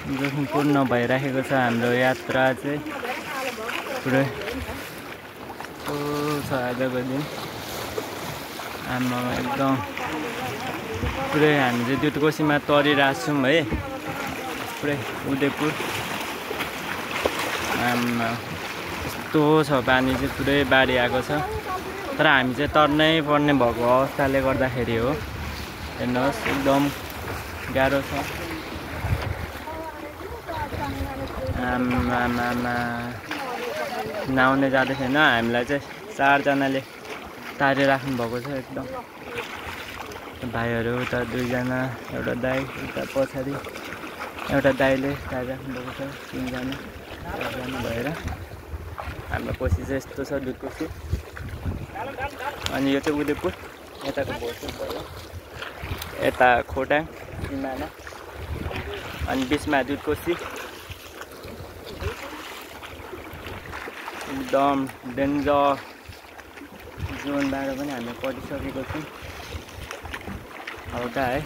जोखिमपूर्ण भइराखेको छ हाम्रो यात्रा चाहिँ पुरै छ आजको दिन। आमा एकदम पुरै हामी चाहिँ दुधकोसीमा तरिरहेको छौँ है, पुरै उदयपुर। आमा यस्तो छ पानी चाहिँ पुरै बाढी आएको छ, तर हामी चाहिँ तर्नै पर्ने भएको अवस्थाले गर्दाखेरि हो। हेर्नुहोस् एकदम गाह्रो छ। आमा नाउने जाँदै छैन, हामीलाई चाहिँ 4 जनाले तारिराख्नु भएको छ एकदम। भाइहरू उता 2 जना, एउटा दाइ उता पछाडि एउटा दाइले तारिराख्नु भएको छ, 3 जना 4 जना भएर। हाम्रो कोसी चाहिँ यस्तो छ दुधकोसी। अनि यो चाहिँ उदयपुर, यताको भोजपुर भयो, यता खोटाङ सिमाना, अनि बिचमा दुधकोसी। एकदम डेन्जर जोनबाट पनि हामी परिसकेको छौँ हल्का है।